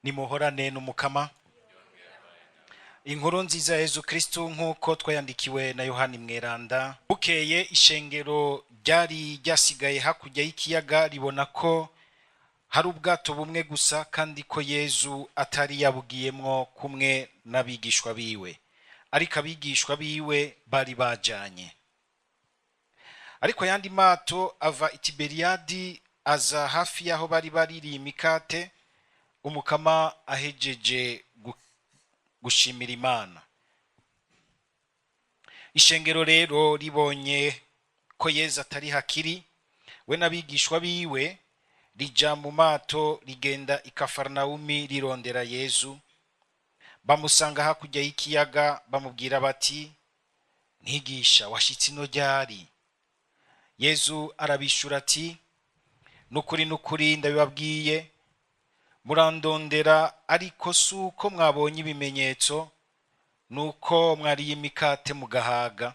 Nimuhorane n'Umukama. Inkuru nziza ya Yezu Kristu nk'uko twayandikiwe na Yohani Mweranda. Bukeye ishengero ryari ryasigaye hakurya y'ikiyaga ribona ko hari ubwato bumwe gusa, kandi ko Yezu atari yabugiyemwo kumwe n'abigishwa biwe, ariko abigishwa biwe bari bajanye. Ariko ayandi mato ava i Tiberiyadi aza hafi y'aho bari baririye imikate, Umukama ahejeje gushimira Imana. Ishengero rero ribonye ko Yezu atari hakiri, we n'abigishwa biwe, rija mu mato rigenda i Kafaranawumi rirondera Yezu. Bamusanga hakurya y'ikiyaga, bamubwira bati: "Mwigisha, washitse ino ryari?" Yezu arabishura ati: "Nukuri, nukuri, ndabibabwiye, murandondera ariko si uko mwabonye ibimenyetso, nuko mwariye imikate mugahaga.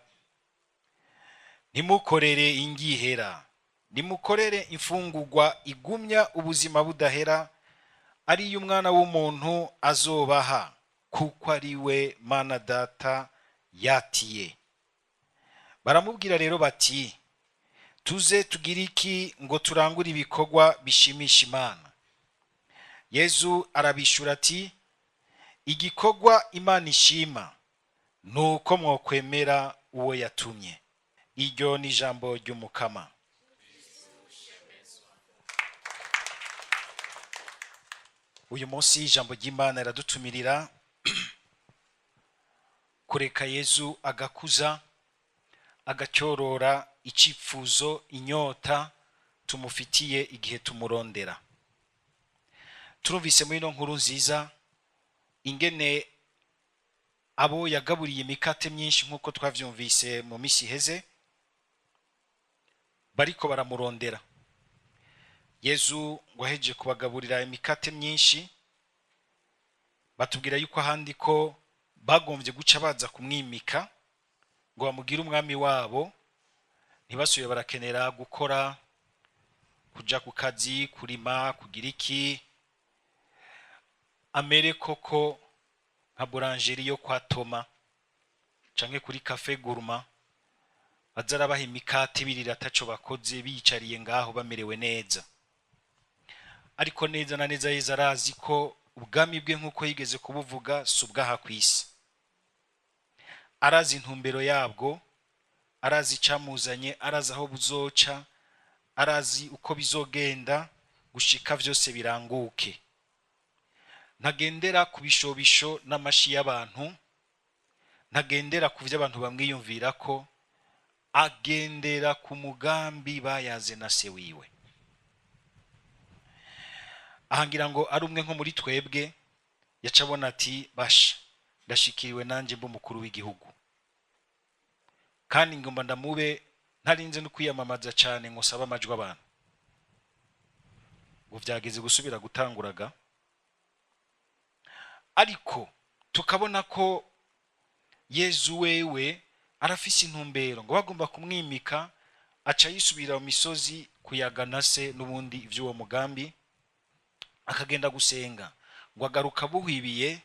Ntimukorere ingihera, nimukorere imfungurwa igumya ubuzima budahera, ariyo Umwana w'umuntu azobaha, kuko ari we Mana Data yatiye." Baramubwira rero bati: "Tuze tugire iki ngo turangure ibikorwa bishimisha Imana?" Yezu arabishura ati: "Igikorwa Imana ishima ni uko mwokwemera uwo yatumye." Iryo ni ijambo ry'Umukama. Uyu munsi ijambo ry'Imana riradutumirira kureka Yezu agakuza, agacyorora icipfuzo, inyota tumufitiye igihe tumurondera. Turumvise muri ino nkuru nziza ingene abo yagaburiye imikate myinshi, nk'uko twavyumvise mu misi iheze, bariko baramurondera. Yezu ngo aheje kubagaburira imikate myinshi, batubwira yuko ahandi ko bagomvye guca baza kumwimika ngo bamugire umwami wabo, ntibasuye barakenera gukora, kuja ku kazi, kurima, kugira iki, amere koko nka boulangerie yo kwa Toma canke kuri Café Gourmand, baza arabaha imikate birira ataco bakoze, biyicariye ngaho bamerewe neza. Ariko neza na neza Yezu arazi ko ubwami bwe, nk'uko yigeze kubuvuga, si ubwaha kw'isi. Arazi intumbero yabwo, arazi icamuzanye, arazi aho buzoca, arazi uko bizogenda gushika vyose biranguke. Ntagendera ku bishobisho n'amashi y'abantu, ntagendera ku vyo abantu bamwiyumvirako, agendera ku mugambi bayaze na se wiwe. Aha ngira ngo ari umwe nko muri twebwe yaca abona ati: "Basha, ndashikiriwe nanje mbe umukuru w'igihugu, kandi ngomba ndamube ntarinze no kwiyamamaza cyane ngo sabe amajwi abantu." Ngo vyageze gusubira gutanguraga, ariko tukabona ko Yezu wewe arafise intumbero. Ngo bagomba kumwimika, aca yisubira mu misozi kuyagana se n'ubundi ivy'uwo mugambi, akagenda gusenga. Ngo agaruka buhwibiye,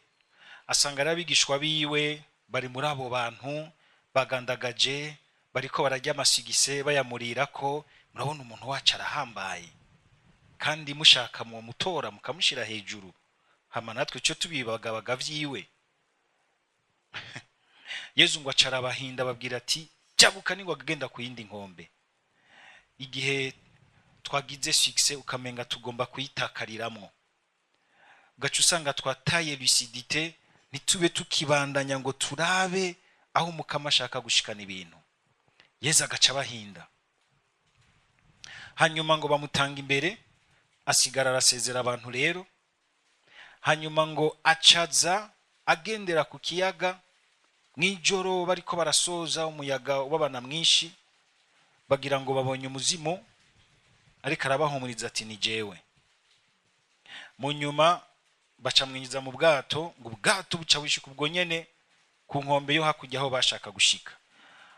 asanga ari abigishwa biwe bari muri abo bantu bagandagaje, bariko bararya amasigise bayamurirako: "Murabona umuntu wacu arahambaye, kandi mushaka mu mutora mukamushira hejuru, hama natwe ico tubibagabaga vyiwe." Yezu ngo aca arabahinda, ababwira ati: "Jabuka." Ningwa agenda ku yindi nkombe. Igihe twagize succès ukamenga tugomba kuyitakariramwo, ugaca usanga twataye lucidité, ntitube tukibandanya ngo turabe aho Umukama ashaka gushikana ibintu. Yezu agaca abahinda, hanyuma ngo bamutanga imbere, asigara arasezera abantu rero. Hanyuma ngo acaza agendera ku kiyaga mw'ijoro, bariko barasoza, umuyaga ubabana mwinshi, bagira ngo babonye umuzimu, ariko arabahumuriza ati: "Ni jewe." Mu nyuma baca mwinjiza mu bwato, ngo ubwato buca bushika ubwo nyene ku nkombe yo hakurya aho bashaka gushika.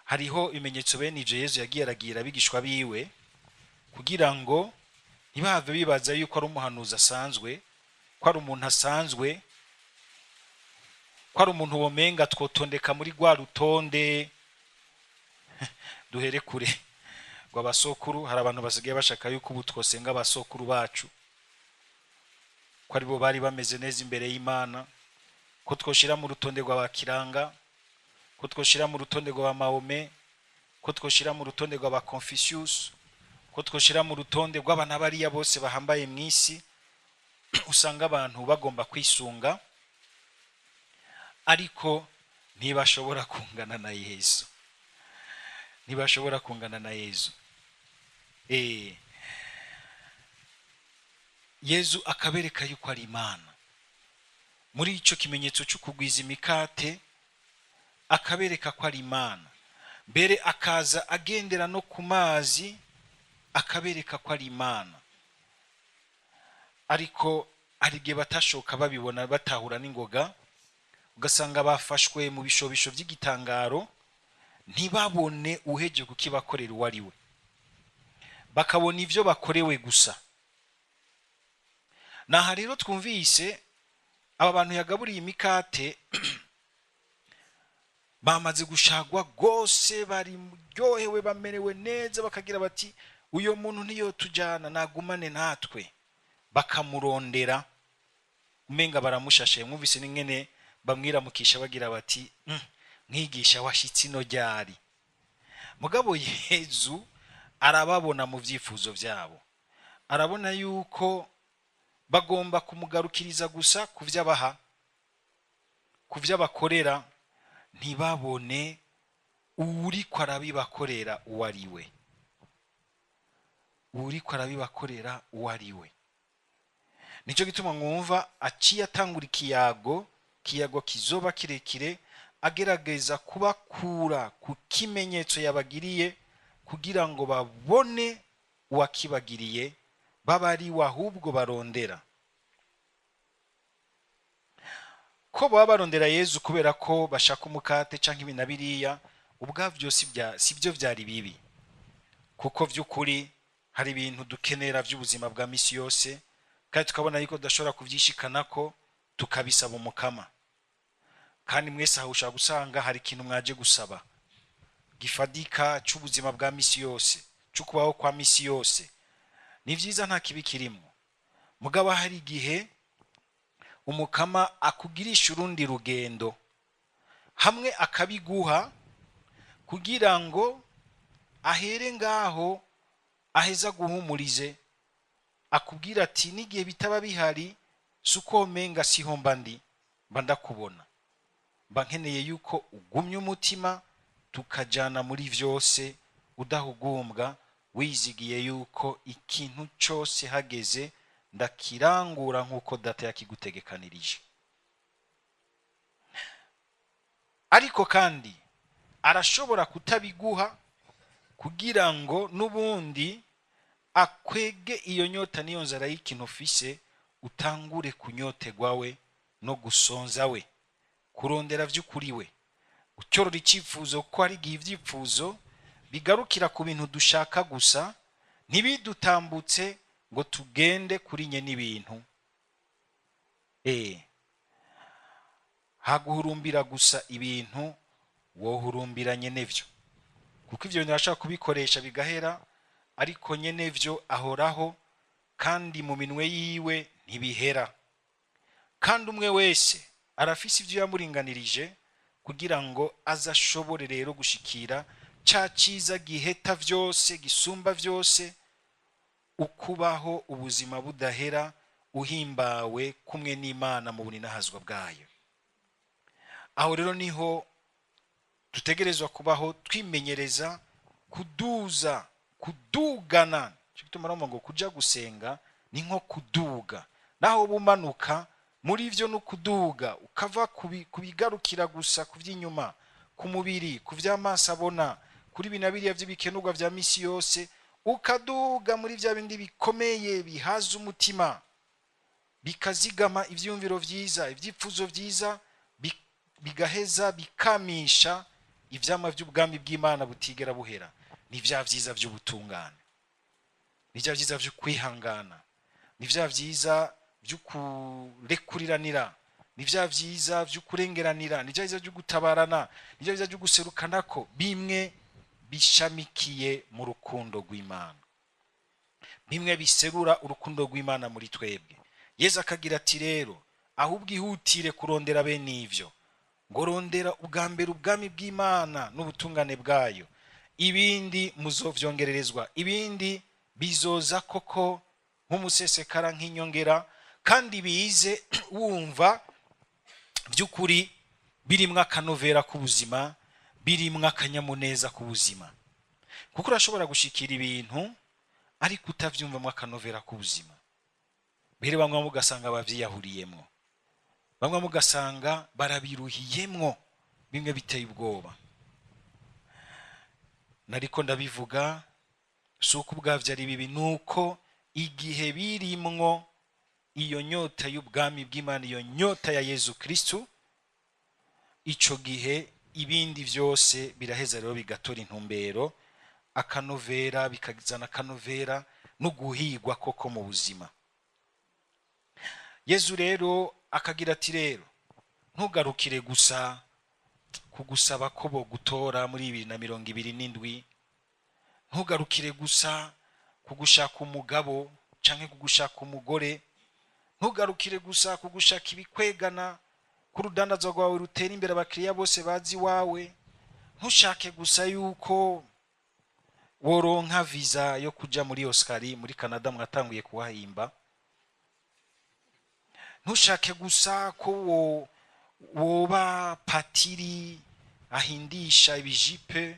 Hariho ibimenyetso bene ivyo Yezu yagiye aragira abigishwa biwe kugira ngo ntibahave bibaza yuko ari umuhanuzi asanzwe. ko ari umuntu asanzwe, ko ari umuntu womenga twotondeka muri rwa rutonde duhere kure rw'abasokuru. Hari abantu basigaye bashaka yuko ubu twosenga abasokuru bacu, ko aribo bari bameze neza imbere y'Imana, ko twoshira mu rutonde rw'abakiranga, ko twoshira mu rutonde rwa Mahome, ko twoshira mu rutonde rw'aba Confucius, ko twoshira mu rutonde rw'abana bariya bose bahambaye mu isi. Usanga abantu bagomba kwisunga, ariko ntibashobora kungana na Yesu, ntibashobora kungana na Yesu. Yesu akabereka yuko ari Imana muri ico kimenyetso cyo kugwiza imikate, akabereka ko ari Imana. Mbere akaza agendera no ku mazi, akabereka ko ari Imana. Ariko hari igihe batashoka babibona, batahura n'ingoga, ugasanga bafashwe mu bishobisho by'igitangaro, ntibabone uheje kukibakorera uwo ari we, bakabona ivyo bakorewe gusa. Naha rero twumvise aba bantu yagaburiye imikate bamaze gushagwa rwose, bari muryohewe, bamerewe neza, bakagira bati uyo muntu niyo tujyana, nagumane natwe. Bakamurondera umenga baramushashe. Mwumvise n'ingene bamwiramukisha bagira bati mwigisha washitsi ino ryari? Mugabo Yezu arababona mu vyifuzo vyabo, arabona yuko bagomba kumugarukiriza gusa ku vyabaha, ku vyabakorera, ntibabone uwuriko arabibakorera uwo ari we, uwuriko arabibakorera uwo ari we. Nico gituma mwumva aciye atangura ikiyago, kiyago kizoba kirekire, agerageza kubakura ku kimenyetso yabagiriye kugira ngo babone uwakibagiriye, baba ari we ahubwo barondera. Ko baba barondera Yezu kubera ko bashaka umukate canke ibi na biriya, ubwavyo sivyo vyari bibi, kuko vy'ukuri hari ibintu dukenera vy'ubuzima bwa misi yose, kandi tukabona yuko tudashobora kuvyishikanako, tukabisaba umukama. Kandi mwese aho ushobora gusanga hari ikintu mwaje gusaba gifadika c'ubuzima bwa misi yose, c'ukubaho kwa misi yose. Ni vyiza, nta kibi kirimwo. Mugabo hari igihe umukama akugirisha urundi rugendo, hamwe akabiguha kugira ngo ahere ngaho aheza guhumurize, akubwira ati n'igihe bitaba bihari suko menga siho mba ndi, mba ndakubona, mba nkeneye yuko ugumye umutima tukajana muri vyose udahugumbwa, wizigiye yuko ikintu cyose hageze ndakirangura nk'uko data yakigutegekanirije. Ariko kandi arashobora kutabiguha kugira ngo n'ubundi akwege iyo nyota n'iyo nzara y'ikintu ufise, utangure kunyotegwa we no gusonza we, kurondera vy'ukuri we, ucyorora icyifuzo, ko hari igihe ibyifuzo bigarukira ku bintu dushaka gusa, ntibidutambutse ngo tugende kuri nye n'ibintu. Haguhurumbira gusa ibintu, wohurumbira nyene vyo, kuko ivyo bintu urashobora kubikoresha bigahera, ariko nyene vyo ahoraho, kandi mu minwe yiwe ntibihera. Kandi umwe wese arafise ivyo yamuringanirije kugira ngo azashobore rero gushikira ca ciza giheta vyose, gisumba vyose, ukubaho ubuzima budahera, uhimbawe kumwe n'Imana mu buninahazwa bwayo. Aho rero niho dutegerezwa kubaho twimenyereza kuduza, kudugana. Cyo gituma ngo kuja gusenga ni nko kuduga, naho bumanuka muri ivyo no kuduga, ukava kubigarukira gusa kuvy'inyuma, ku mubiri, ku vy'amaso abona, kuri bina biriya vy'ibikenerwa vya misi yose, ukaduga muri vya bindi bikomeye bihaza umutima, bikazigama ivyiyumviro vyiza, ivyipfuzo vyiza, bigaheza bikamisha ivyama vy'ubwami bw'Imana butigera buhera. Ni vya vyiza vy'ubutungane, ni vya vyiza vyo kwihangana, ni vya vyiza Vy'ukurekuriranira, ni vya vyiza vy'ukurengeranira, ni vya vyiza vy'ugutabarana, ni vya vyiza vy'uguserukanako, bimwe bishamikiye mu rukundo rw'Imana, bimwe biserura urukundo rw'Imana muri twebwe. Yezu akagira ati rero ahubwo ihutire kurondera bene ivyo, ngo rondera ubwa mbere ubwami bw'Imana n'ubutungane bwayo, ibindi muzovyongererezwa, ibindi bizoza koko nk'umusesekara, nk'inyongera, kandi bize wumva by'ukuri birimwo akanovera k'ubuzima, birimwo akanyamuneza k'ubuzima. Kuko urashobora gushikira ibintu ariko utavyumvamwo akanovera k'ubuzima. Mbere bamwe mugasanga bavyiyahuriyemwo, bamwe mugasanga barabiruhiyemwo, bimwe biteye ubwoba. Nariko ndabivuga, si uko ubwavyo ari bibi, nuko igihe birimwo iyo nyota y'ubwami bw'Imana, iyo nyota ya Yezu Kristu, ico gihe ibindi vyose biraheza rero bigatora intumbero, akanovera, bikazana akanovera no guhigwa koko mu buzima. Yezu rero akagira ati rero ntugarukire gusa kugusaba ko bogutora muri 2027, ntugarukire gusa kugushaka umugabo canke kugushaka umugore, ntugarukire gusa kugushaka ibikwegana ku rudandazo rwawe rutera imbere, abakiriya bose bazi iwawe, ntushake gusa yuko woronka visa yo kuja muri Oscari muri Canada, mwatanguye kuhahimba, ntushake gusa ko woba patiri ahindisha ibijipe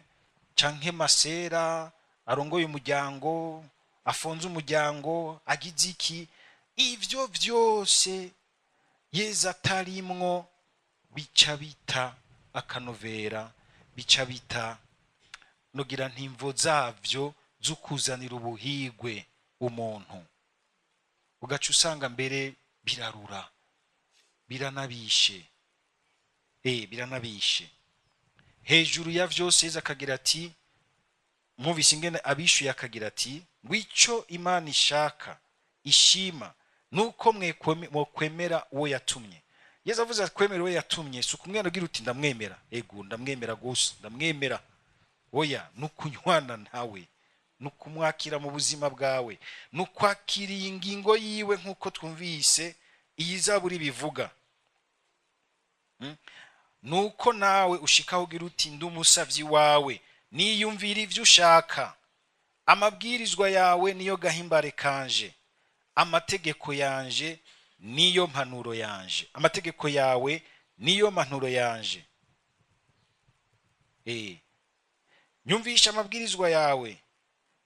canke masera arongoye umuryango, afonze umuryango, agize iki. Ivyo vyose Yezu atarimwo bica bita akanovera, bica bita nogira ntimvo zavyo z'ukuzanira ubuhigwe umuntu, ugaca usanga mbere birarura, biranabishe, biranabishe. Hejuru ya vyose Yezu akagira ati, mwumvise ingene abishuye, akagira ati ngwico Imana ishaka ishima nuko mwokwemera uwo yatumye. Yezu avuze ati kwemera uwo yatumye, si ukumwera ugira uti ndamwemera, ego ndamwemera gusa, ndamwemera. Oya, nukunywana nawe, nukumwakira mu buzima bwawe, nukwakira iyi ngingo yiwe nk'uko twumvise iyi zaburi bivuga. Nuko nawe ushikaho ugira uti ndi umusavyi wawe, niyumvira ivyo ushaka, amabwirizwa yawe niyo gahimbare kanje, amategeko yanje niyo mpanuro yanje, amategeko yawe niyo mpanuro yanje. Nyumvisha amabwirizwa yawe,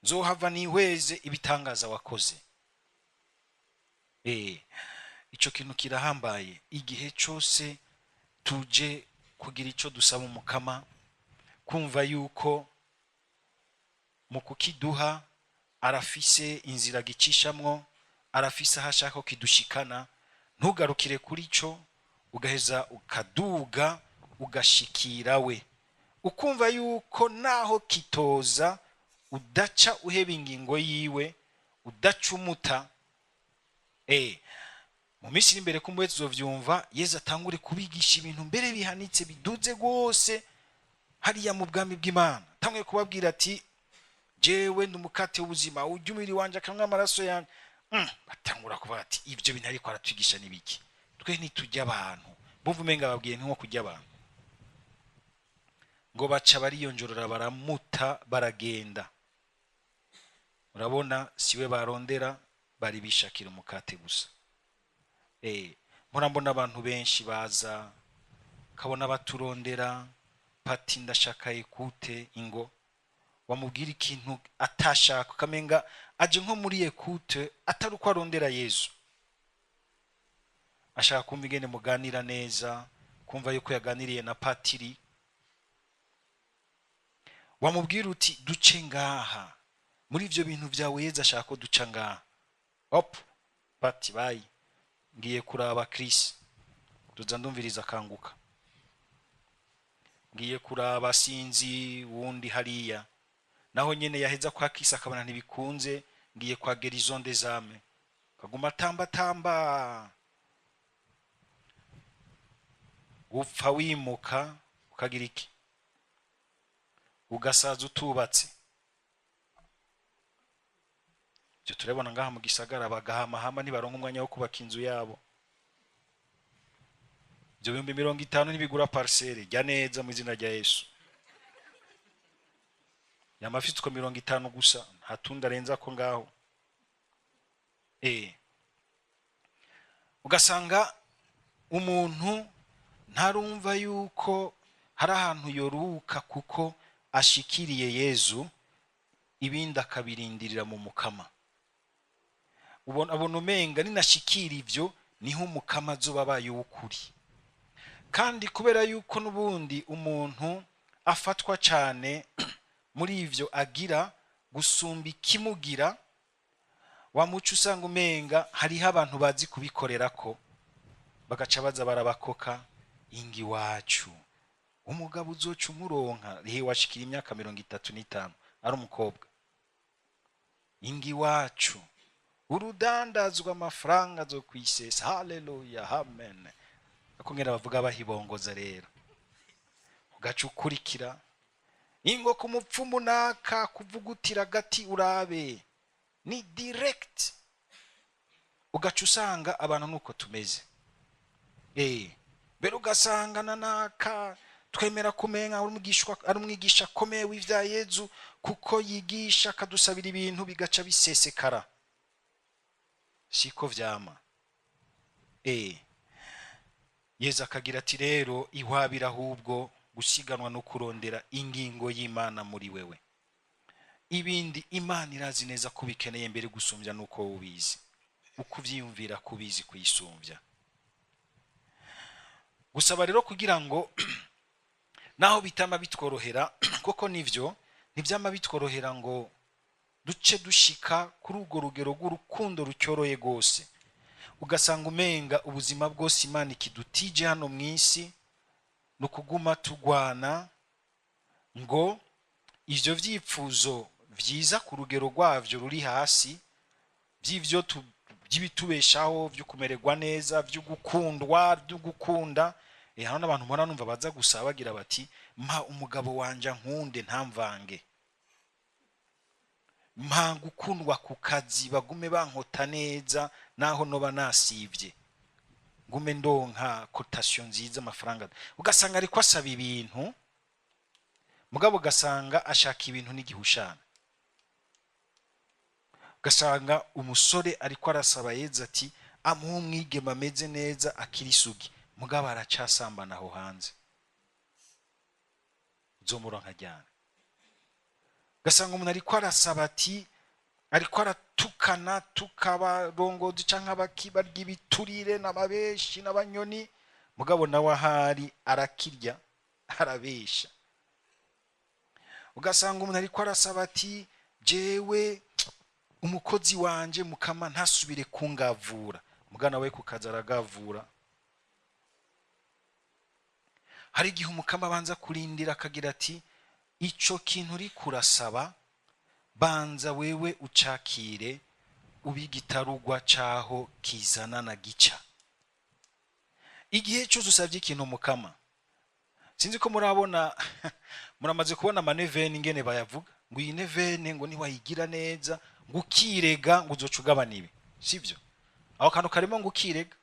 nzohava nihweze ibitangaza wakoze. Ico kintu kirahambaye. Igihe cose tuje kugira ico dusaba umukama, kumva yuko mu kukiduha arafise inzira gicishamwo, arafise aho ashaka ko kidushikana. Ntugarukire kuri ico, ugaheza ukaduga ugashikira we, ukumva yuko naho kitoza udaca uheba ingingo yiwe, udaca umuta. Mu minsi iri imbere kumbe tuzovyumva, Yezu atangure kubigisha ibintu mbere bihanitse biduze rwose hariya mu bwami bw'Imana. Atanguye kubabwira ati jewe ndi umukate w'ubuzima, urya umubiri wanje akanywa amaraso yanje. Batangura kuvuga ati ivyo bintu ariko aratwigisha nibiki? Twe ntitujya abantu. Bumva umenga babwiye nko kurya abantu. Ngo baca bariyonjorora baramuta baragenda. Urabona siwe barondera, bari bishakira umukate gusa. Mpora mbona abantu benshi baza kabona baturondera, pati ndashaka écoute, ingo wamubwira ikintu atashaka, ukamenga aje nko muri écoute atari uko arondera Yezu, ashaka kumva ingene muganira neza, kumva yuko yaganiriye na patiri. Wamubwira uti duce ngaha muri ivyo bintu vyawe, Yezu ashaka ko duca ngaha, hop pati bayi ngiye kuraba Chris, tuza ndumviriza akanguka, ngiye kuraba sinzi wundi hariya, naho nyene yaheza kwa Chris akabona ntibikunze, ngiye kwa Guérison des âmes, Ukaguma atambatamba, upfa wimuka, ukagira iki, ugasaza utubatse. Ibyo turabona ngaha mu gisagara, bagahamahama ntibaronka umwanya wo kubaka inzu yabo. Ibyo 50,000 ntibigura parcelle. Jya neza mu izina rya Yesu. Yama afite utwo 50 gusa, nta tundi arenza ko ngaho. Ugasanga umuntu ntarumva yuko hari ahantu yoruhuka kuko ashikiriye Yezu, ibindi akabirindirira mu mukama. Abona umenga ninashikira ivyo niho umukama azoba abaye uw'ukuri. Kandi kubera yuko n'ubundi umuntu afatwa cyane muri ivyo agira gusumba ikimugira, wamuca usanga umenga hariho abantu bazi kubikorerako, bagaca baza barabakoka ingi iwacu. Umugabo uzoca umuronka rihe washikira imyaka 35 ari umukobwa, ingi iwacu urudandazwa amafaranga zo kwisesa. Haleluya, amen. Akongera bavuga bahibongoza rero, ugaca ukurikira ingo ku mupfumu naka kuvugutira agati urabe ni direct. Ugaca usanga abantu nuko tumeze. Mbere ugasanga na naka twemera kumenga ari umwigisha akomeye w'ivya Yezu, kuko yigisha akadusabira ibintu bigaca bisesekara. Siko vyama. Yezu akagira ati rero ihwabira ahubwo gusiganwa no kurondera ingingo y'Imana muri wewe. Ibindi Imana irazi neza ko ubikeneye mbere gusumbya nuko ubizi, uko uvyiyumvira ko ubizi kuyisumbya. Gusaba rero kugira ngo naho bitama bitworohera, kuko nivyo ntivyama bitworohera ngo duce dushika kuri urwo rugero rw'urukundo rucyoroye gose, ugasanga umenga ubuzima bwose Imana ikidutije hano mw'isi ni ukuguma tugwana ngo ivyo vyipfuzo vyiza ku rugero rwavyo ruri hasi, by'ivyo by'ibitubeshaho, byo kumererwa neza, byo gukundwa, byo gukunda. Hano n'abantu mpora numva baza gusaba bagira bati mpa umugabo wanje nkunde ntamvange, mpa gukundwa ku kazi bagume bankota neza naho noba nasivye, ngume ndonka cotation nziza, amafaranga. Ugasanga ariko asaba ibintu, mugabo ugasanga ashaka ibintu n'igihushana. Ugasanga umusore ariko arasaba Yezu ati amuhe umwigeme ameze neza akiri isugi, mugabo aracasambana aho hanze, uzomuronka ryari? Ugasanga umuntu ariko arasaba ati ariko aratukana tukabarongozi canke abakibarya ibiturire n'ababeshi n'abanyoni, mugabo nawe ahari arakirya arabesha. Ugasanga umuntu ariko arasaba ati jewe umukozi wanje mukama ntasubire kungavura, mugana we kukaza aragavura. Hari igihe umukama abanza kurindira akagira ati ico kintu uri kurasaba banza wewe ucakire ubigitarugwa caho kizana na gica. Igihe cyose usabye ikintu mukama, sinzi ko murabona, muramaze kubona amanevene ingene bayavuga ngo iyi nevene ngo niwayigira neza ngo ukirega ngo uzoca ugabana ibi, sivyo? Aho kantu karimo ngo ukirega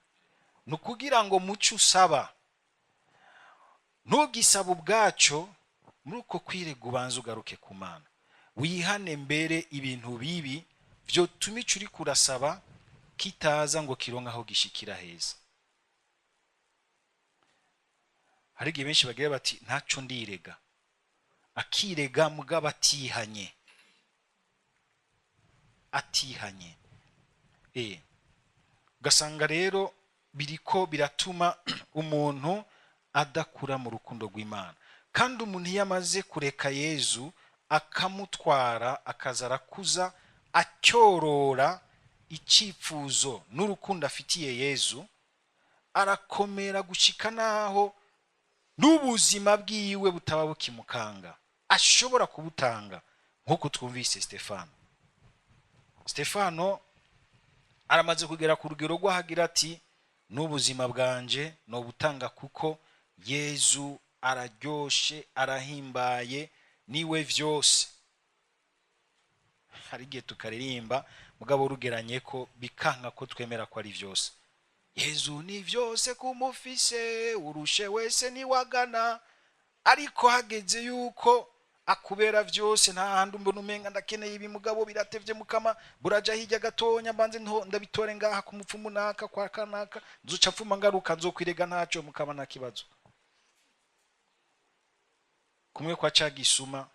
ni ukugira ngo muco usaba ntugisaba ubwaco, muri uko kwirega ubanze ugaruke ku Mana, wihane mbere ibintu bibi vyotuma ico uriko urasaba kitaza ngo kironke aho gishikira heza. Hari igihe benshi bagira bati ntaco ndirega, akirega mugabo atihanye, atihanye. Ugasanga rero biriko biratuma umuntu adakura mu rukundo rw'Imana. Kandi umuntu iyo amaze kureka Yezu akamutwara akaza arakuza acyorora icyifuzo n'urukundo afitiye Yezu, arakomera gushika naho n'ubuzima bwiwe butaba bukimukanga, ashobora kubutanga nk'uko twumvise Stefano. Stefano Aramaze kugera ku rugero rw'ahagira ati n'ubuzima bwanje nobutanga kuko Yezu araryoshe, arahimbaye, niwe vyose. Hari igihe tukaririmba mugabo rugeranye ko bikanka ko twemera ko ari vyose. Yezu ni vyose kumufise, urushe wese niwagana. Ariko hageze yuko akubera vyose, nta handi mbona umenga ndakeneye ibi, mugabo biratevye mukama, buraja hirya gatonya, mbanze ndabitore ngaha ku mupfumu naka kwa kanaka, nzoca mfuma ngaruka, nzokwirega ntaco mukama, nta kibazo. Kumwe kwa ca gisuma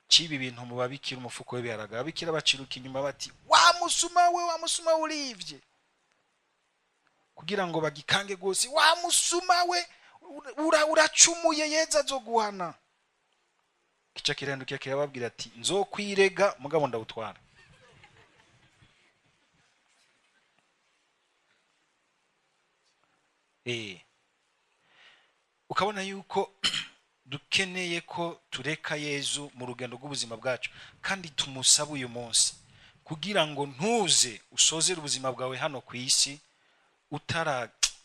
ciba ibintu mu babikira umufuko w'ibiharage, ababikira baciruka inyuma bati wa musuma we, wa musuma we urivye, kugira ngo bagikange gose, wa musuma we uracumuye, Yezu azoguhana. Kica kirandukira kirababwira ati nzokwirega mugabo ndawutwara. Ukabona yuko dukeneye ko tureka Yezu mu rugendo rw'ubuzima bwacu, kandi tumusaba uyu munsi kugira ngo ntuze usozere ubuzima bwawe hano ku isi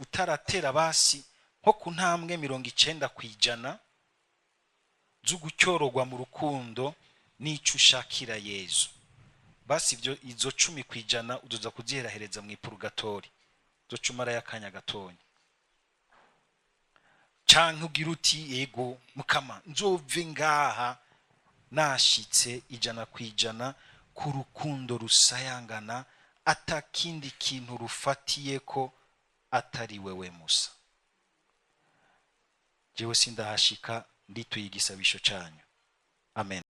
utaratera basi nko ku ntambwe 90% z'ugucyorogwa mu rukundo n'ico ushakira Yezu. Basi ibyo izo 10% uzoza kuziherahereza mu ipurugatori, uzocumara y'akanya gatonya, canke ugira uti ego mukama nzove ngaha nashitse 100% ku rukundo rusayangana, atakindi kintu rufatiye ko atari wewe Musa. Jewe sindahashika, ndituye igisabisho canyu. Amen.